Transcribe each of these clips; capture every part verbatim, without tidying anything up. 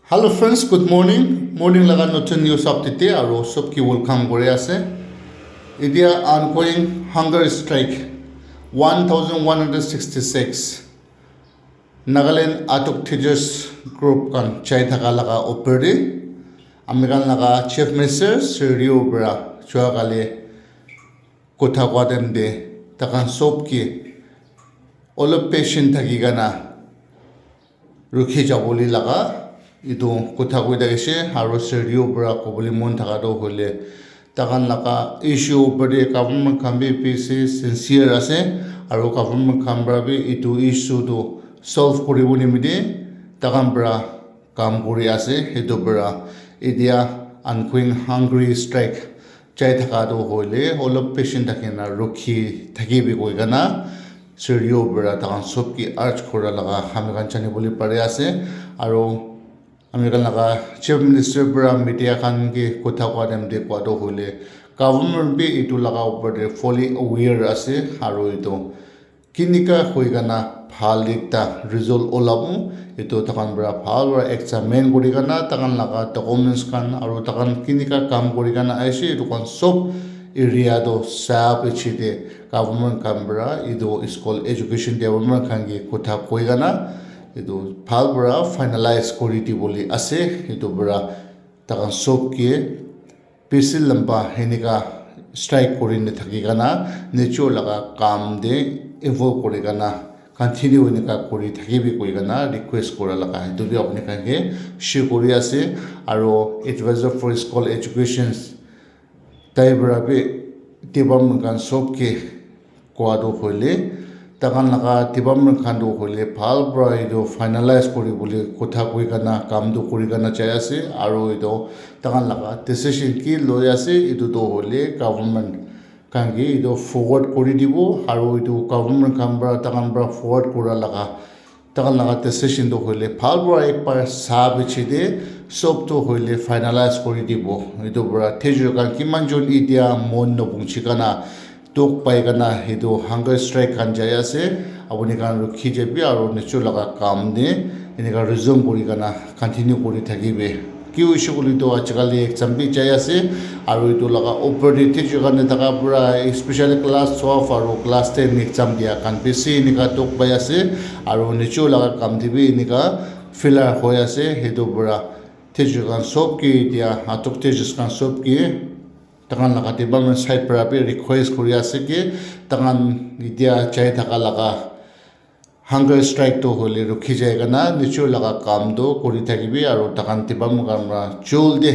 Hello friends, good morning. Morning laga notun news update te aro sob ke welcome kuri ase. India ongoing hunger strike, one thousand one hundred sixty-six Nagaland Atuk Teachers Group khan jai thaka laga opor te ami khan laga Chief Minister Sir Rio para jua kali kotha koa time te takhan sob ke olop patient thaki kana rukhi jabole laga etu kotha koi thakise. Aro Sir Rio para kobole mon thaka toh hoile takhan laga issue opor te government khan bi bishi sincere ase aro government khan para bi etu issue toh solve kuribo nimite takhan para kam kuri ase. Etu para etia ongoing hunger strike jai thaka toh hoile olop patient thaki na rukhi thakibi koi kana Sir Rio para takhan sob ke urge kura laga ami khan jani bole pari ase. Aro ami khan laga Chief Minister para media khan ke kotha koa time te koa toh hoile government bi etu laga opor te fully aware ase aro etu kinika hoi kana bhal ekta result olabo etu takhan para bhal para examine kuri kana takhan laga documents khan aro takhan kinika kam kuri kana aise etu khan sob area toh sab piche te government khan para etu school education department khan ke kotha koi kana etu bhal para finalize kuri dibole ase. Etu para takhan sob ke bishi lamba enika strike kuri na thaki kana nature laga kam te involve kuri kana continue enika kuri thakibi koi kana request kura laga etu bi apni khan ke share kuri ase. Aro advisor for school education tai para bi department khan sob ke koa toh hoile takhan laga department khan toh hoile bhal para etu finalize kuri bole kotha koi kana kam toh kuri kana jai ase. Aro etu takhan laga decision ki loi ase etu toh hoile government khan ke etu forward kuri dibo aro etu government khan para takhan para forward kura laga takhan laga decision toh hoile bhal para ek bar sa piche te sob toh hoile finalize kuri dibo. Etu para teacher khan kiman jon etia mon nobungchi kana dukh pai kana etu hunger strike khan jai ase. Apuni khan rukhi jabi aro nature laga kam te enika resume kuri kana continue kuri thakibi. Ki hoise koile toh ajikali exam bi jai ase aro etu laga opor te teacher khan thaka pura especially class twelve aro class ten exam dia khan bishi enika dukh pai ase aro niche laga kam te bi enika failure hoi ase. Etu pura teacher khan sob ke etia atuk teachers khan sob ke takhan laga department side pura bi request kuri ase ki takhan etia jai thaka laga hunger strike toh hoile rukhi jai kana niche laga kam toh kuri thakibi aro takhan department khan para joldi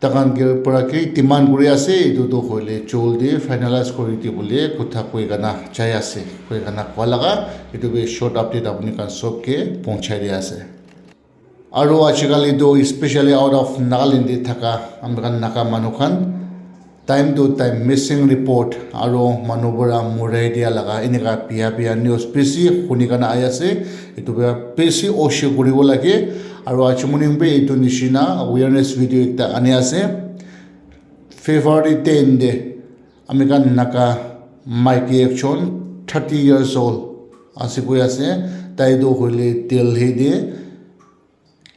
takhan ke pura ki demand kuri ase etu toh hoile joldi finalize kuri dibole kotha koi kana jai ase koi kana koa laga etu bi short update apni khan sob ke pohonchai di ase. Aro ajikali toh especially out of Nagaland te thaka ami khan Naga manu khan time to time missing report aro manu pura murai dia laga enika bia bia news bishi huni kana ahi ase. Etu para bishi oshe kuribo lage aro aji morning bi etu nishina awareness video ekta ani ase. February ten te ami khan Naga maiki ekjon thirty years old ase koi ase. Tai toh hoile Delhi te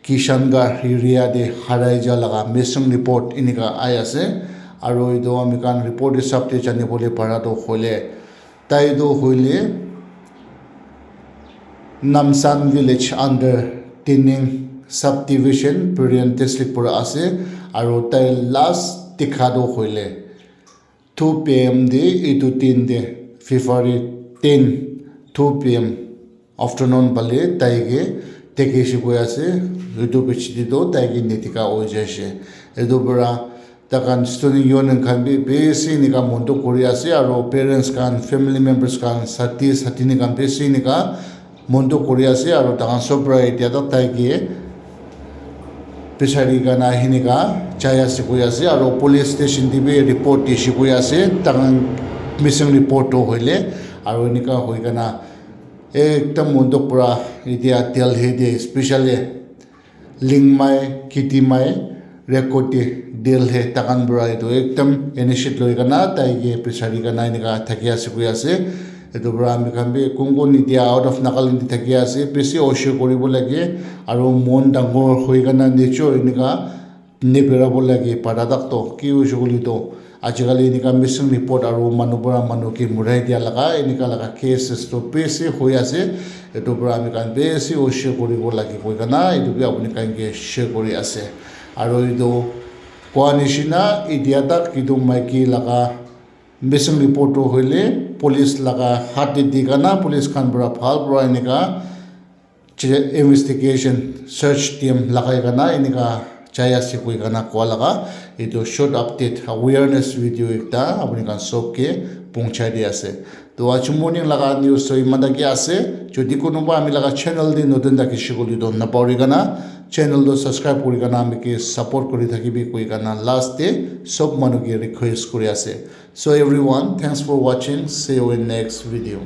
Kishangarh area te harai ja laga missing report enika ahi ase. Aro etu ami khan report hisab te jani bole para toh hoile tai toh hoile Namsan village under Tening subdivision Peren district pura ase. Aro tai last dikha toh hoile two P M te etu din te February ten two P M afternoon phale tai ke thakise koi ase. Etu piche te toh tai ke nitika hoi jaise. Etu pura takhan student union khan bi bishi enika mon dukh kuri ase aro parents khan family members khan sati satini khan bishi enika mon dukh kuri ase aro takhan sob para etia toh tai ke bisari kana hinika jai ase koi ase aro police station te bi report dise koi ase takhan missing report toh hoile aro enika hoi kana ekdam mon dukh pura etia Delhi te especially Lingmai, Kitimai, Rekoti, Delhi takhan pura etu ekdam initiate loi kana tai ke bisari kana enika thaki ase koi ase. Etu para ami khan bi kun kun etia out of Nagaland te thaki ase, bisi hoshiar kuribo lage, aru mon dangor hoi kena nature enika neberabo lage, para tak to ki hoise koile to, ajikali enika missing report aru manu para manu ke murai dia laga enika laga cases to bisi hoi ase. Etu para ami khan bisi hoshiar kuribo lage koi kena etu bi apuni khan ke share kuri ase. Aru etu koa nishina etia tak etu maiki laga missing report tu hoile police laga hath te di kena police khan para bhal para enika investigation search team lagai kena enika jai ase koi kena koa laga etu short update awareness video ekta apuni khan sob ke pohonchai di ase. To aji morning laga news to eman taki ase. Jodi kunuba ami laga channel te notun thakishe koile to napahori kena channel to subscribe kuri kena ami ke support kuri thakibi koi kena last te sob manu ke request kuri ase. So everyone, thanks for watching. See you in next video.